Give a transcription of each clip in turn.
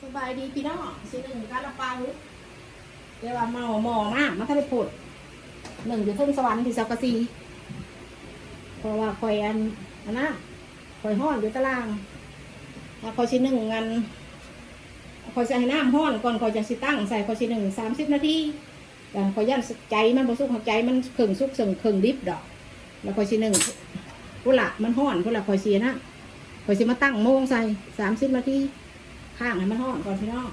ສະບາຍດີພີ່ນ້ອງ ຊິໜຶ້ງຊາລາເປົາ ແຕ່ວ່າໝໍ້ ໝໍ້ນ້ຳມັນທັນໄດ້ພົ້ນ ໜຶ້ງຢູ່ເທິງສະຫວັນທີ່ສັງກະສີ ເພາະວ່າຂ້ອຍອັນ ອັນນັ້ນ ຂ້ອຍຮ້ອນຢູ່ຕາລ່າງ ແລ້ວຂ້ອຍຊິໜຶ້ງອັນ ຂ້ອຍຊິໃຫ້ນ້ຳຮ້ອນກ່ອນ ຂ້ອຍຈັ່ງຊິຕັ້ງໃສ່ ຂ້ອຍຊິໜຶ້ງສາມສິບນາທີ ແລ້ວຂ້ອຍຢ້ານໃຈມັນບໍ່ສຸກ ໃຈມັນເຄິ່ງສຸກເຄິ່ງ ເຄິ່ງດິບດອກ ແລ້ວຂ້ອຍຊິໜຶ້ງ ພຸ້ນລະ ມັນຮ້ອນພຸ້ນລະ ຂ້ອຍຊິອັນນັ້ນ ຂ້ອຍຊິມາຕັ້ງໂມງໃສ່ສາມສິບນາທີ ຄ້າງໃຫ້ມັນຮ້ອນກ່ອນພີ່ນ້ອງ.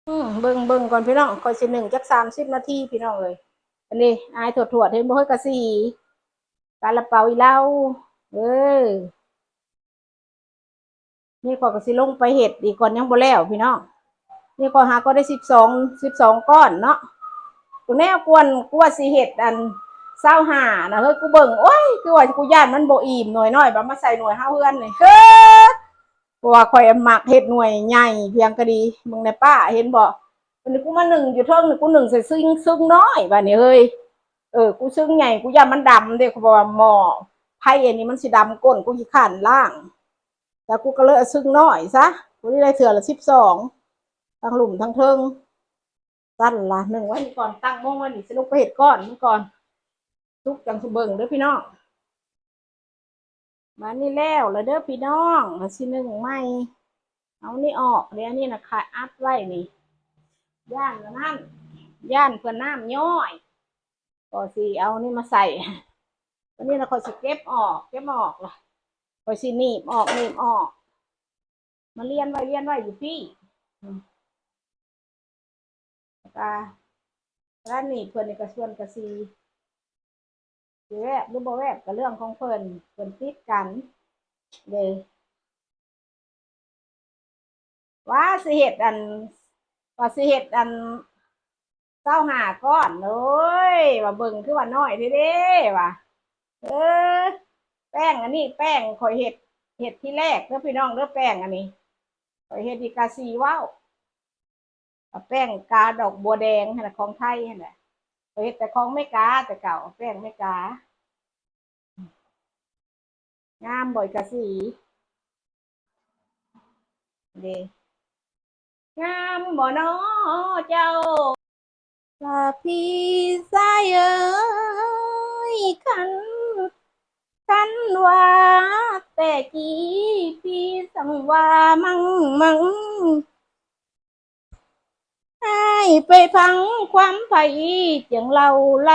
ອືມ ເບິ່ງ ເບິ່ງກ່ອນພີ່ນ້ອງ ຂ້ອຍຊິໜຶ້ງຈັກສາມສິບນາທີພີ່ນ້ອງເອີຍ ອັນນີ້ອາຍທວດໆ ເຫັນບໍ່ເຮີ້ຍ ກະສີ ຊາລາເປົາອີ່ເລົາ ເອີ ນີ້ຂ້ອຍກໍຊິລົງໄປເຮັດອີກກ່ອນ ຍັງບໍ່ແລ້ວພີ່ນ້ອງ ນີ້ຂ້ອຍຫາກໍໄດ້ສິບສອງ ສິບສອງກ້ອນເນາະ ກູແນວກວນ ກວ່າຊິເຮັດອັນຊາວຫ້ານະ ເຮີ້ຍ ກູເບິ່ງ ໂອ້ຍ ຄືວ່າກູຢ້ານມັນບໍ່ອີ່ມ ໜ່ວຍນ້ອຍ ບາດມາໃສ່ໜ່ວຍເຮົາເຮືອນນີ້ ເຮີ້ຍ ເພາະວ່າຂ້ອຍມັກເຮັດໜ່ວຍໃຫຍ່ພຽງກະດີ ເບິ່ງແດ່ປ້າ ເຫັນບໍ່ ບາດນີ້ກູມາໜຶ້ງຢູ່ເທິງນີ້ ກູໜຶ້ງໃສ່ຊຶງ ຊຶງນ້ອຍບາດນີ້ເຮີ້ຍ ເອີ ກູຊຶງໃຫຍ່ ກູຢ້ານມັນດຳເດ້ ເພາະວ່າໝໍ້ໄຟອັນນີ້ມັນຊິດຳກົ້ນ ກູຂີ້ຄ້ານລ້າງ ແລ້ວກູກໍເລີຍເອົາຊຶງນ້ອຍຊະ ກູໄດ້ເທື່ອລະສິບສອງ ທັງລຸ່ມທັງເທິງ ຊັ້ນລະ ໜຶ້ງໄວ້ນີ້ກ່ອນ ຕັ້ງໂມງໄວ້ນີ້ ຊິລົງໄປເຮັດກ້ອນມັນກ່ອນ ສຸກຈັ່ງຊິເບິ່ງເດີພີ່ນ້ອງ. ບາດນີ້ແລ້ວລະເດີພີ່ນ້ອງ ຊິໜຶ້ງໃໝ່ ເອົານີ້ອອກເດ ອັນນີ້ນະ ຂາຍອັດໄວ້ນີ້ ຢ້ານອັນນັ້ນ ຢ້ານເພິ່ນນ້ຳຍ້ອຍ ກໍຊິເອົານີ້ມາໃສ່ ອັນນີ້ນະ ຂ້ອຍຊິເກັບອອກ ເກັບອອກລະ ຂ້ອຍຊິໜີບອອກ ໜີບອອກ ມາລຽນໄວ້ ລຽນໄວ້ຢູ່ພີ້ ອືມ ແລ້ວກະ ຮ້ານນີ້ເພິ່ນນີ້ກະຊວນກະຊິ ຊິແວບຫຼືບໍ່ແວບກະເລື່ອງຂອງເພິ່ນ ເພິ່ນຕິດກັນເດ້ ວ່າຊິເຮັດອັນ ວ່າຊິເຮັດອັນຊາວຫ້າກ້ອນ ໂອ້ຍ ວ່າເບິ່ງຄືວ່ານ້ອຍແທ້ເດ້ວ່າ ເອີ ແປ້ງອັນນີ້ ແປ້ງຂ້ອຍເຮັດ ເຮັດທີແລກເດີພີ່ນ້ອງເດີ ແປ້ງອັນນີ້ ຂ້ອຍເຮັດຢູ່ກາຊີເວົ້າ ເອົາແປ້ງກາດອກບົວແດງຫັ້ນນະ ຂອງໄທຫັ້ນແຫຼະ ຂ້ອຍເຮັດແຕ່ຂອງເມກາແຕ່ເກົ່າ ແປ້ງເມກາ ງາມບໍ່ອີກາສີ ເດ້ ງາມບໍ່ນໍເຈົ້າ ລະພີ່ຊາຍເອີຍ ຄັນ ຄັນວ່າແຕ່ກີ້ ພີ່ສັງວ່າມັງມັງ ອ້າຍໄປຟັງຄວາມໃຜ ຈັ່ງເລົ່າໄຫຼ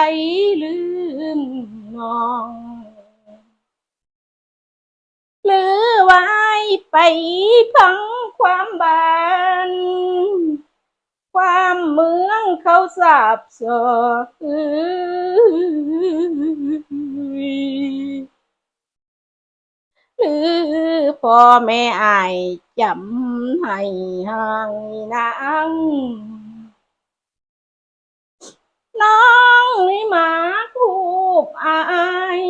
ລືມນ້ອງ ຫຼືວ່າອ້າຍໄປຟັງຄວາມບ້ານ ຄວາມເມືອງເຂົາສາບສໍ້ ຫຼືພໍ່ແມ່ອ້າຍຈຳໃຫ້ຫ່າງນາງ ນ້ອງນີ້ມັກຮູບອ້າຍ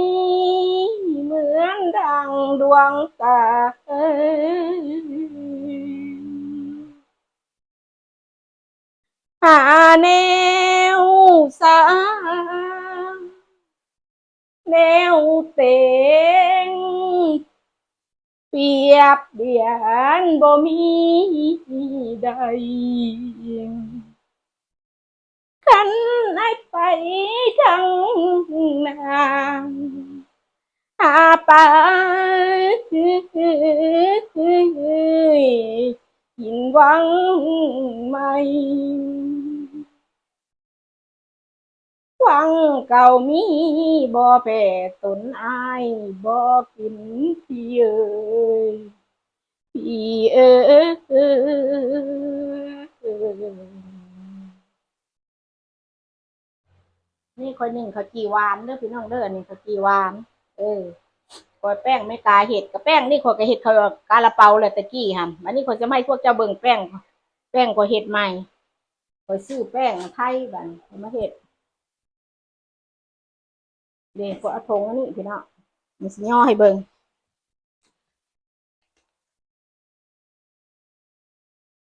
ເໝືອນດັ່ງດວງຕາ ຫາແນວສາ ແນວເຕັງ ປຽບບຽນບໍ່ມີໃດ ຄັນອ້າຍໄປທາງໜ້າ ຫາໄປກິນວັງໃໝ່ ວັງເກົ່າມີບໍ່ແພ້ຕົນອ້າຍບໍ່ກິນ ພີ່ເອີຍ ພີ່ເອີຍ. ນີ້ຂ້ອຍໜຶ້ງເຂົ້າຈີ່ຫວານເດີພີ່ນ້ອງເດີ ອັນນີ້ເຂົ້າຈີ່ຫວານ ເອີ ຂ້ອຍແປ້ງເມກາເຮັດ ກະແປ້ງນີ້ຂ້ອຍກະເຮັດເຂົ້າກາລາເປົາແຫຼະແຕ່ກີ້ຫັ້ນ ບາດນີ້ຂ້ອຍຈະມາໃຫ້ພວກເຈົ້າເບິ່ງແປ້ງ ແປ້ງຂ້ອຍເຮັດໃໝ່ ຂ້ອຍຊື້ແປ້ງໄທບາດນີ້ ຂ້ອຍມາເຮັດ ເດ້ ຂ້ອຍເອົາຖົງອັນນີ້ພີ່ນ້ອງ ມັນຊິຍໍໃຫ້ເບິ່ງ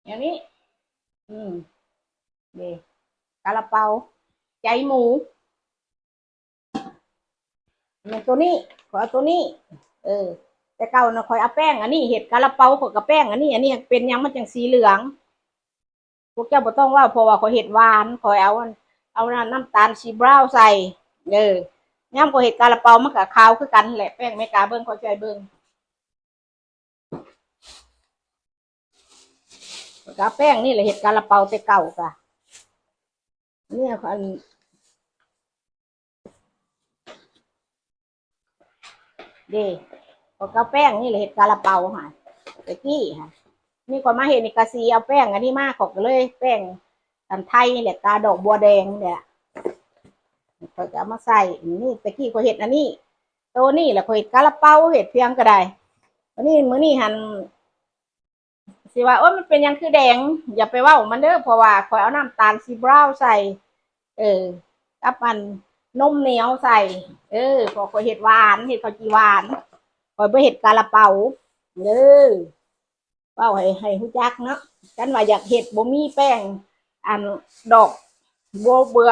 ແນວນີ້ ອືມ ເດ້ ກາລາເປົາ ໃຈໝູ ແມ່ນໂຕນີ້ ຂ້ອຍເອົາໂຕນີ້ ເອີ แต่เก่านะข้อยเอาแป้งอันนี้เฮ็ดกาลาเปา ข้อยก็แป้งอันนี้ อันนี้เป็นหยังมันจังสีเหลือง พวกเจ้าบ่ต้องเว้า เพราะว่าข้อยเฮ็ดหวาน ข้อยเอาอัน เอาน้ำตาลสีบราวน์ใส่ เออ ยามข้อยเฮ็ดกาลาเปามันก็ขาวคือกันแหละ แป้งอเมริกา เบิ่ง ข้อยใส่เบิ่ง ก็แป้งนี่แหละเฮ็ดกาลาเปาแต่เก่ากะ อันนี้อัน เด้ ข้อยก็เอาแป้งนี่แหละเฮ็ดกาลาเปาหั่น แต่กี้หั่น นี่ข้อยมาเฮ็ดนี่กะสิเอาแป้งอันนี้มา ข้อยก็เลยแป้งอันไทยนี่แหละ กาดอกบัวแดงนี่แหละ ข้อยก็เอามาใส่ นี่แต่กี้ข้อยเฮ็ดอันนี้ โตนี่แหละข้อยเฮ็ดกาลาเปา เฮ็ดเพียงก็ได้ อันนี้มื้อนี้หั่น สิว่า โอ๊ย มันเป็นหยังคือแดง อย่าไปเว้ามันเด้อ เพราะว่าข้อยเอาน้ำตาลสีบราวน์ใส่ เออ กับอันนมเหนียวใส่ เออ เพราะข้อยเฮ็ดหวาน เฮ็ดข้าวจี่หวาน ข้อยบ่เฮ็ดกาลาเปาเด้อ เว้าให้ ให้ฮู้จักเนาะ คันว่าอยากเฮ็ดบ่มีแป้ง อันดอกบัวเบือ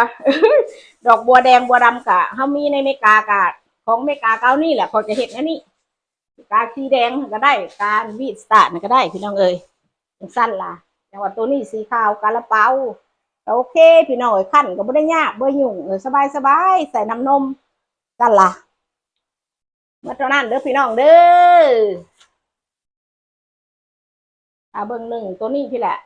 ดอกบัวแดงบัวดำกะ เฮามีในอเมริกากะ ของอเมริกาเก่านี่แหละ ข้อยจะเฮ็ดอันนี้ กาสีแดงก็ได้ กาวีดสตาร์ทก็ได้ พี่น้องเอ้ย จังซั่นล่ะ แต่ว่าตัวนี้สีขาวกาลาเปา ก็โอเค พี่น้องเอ้ย คั่นก็บ่ได้ยาก บ่ยุ่ง เออ สบายๆ ใส่น้ำนม ซั่นล่ะ หมดเท่านั้นเด้อพี่น้องเด้อ อ่า เบิ่งหนึ่ง ตัวนี้พี้แหละ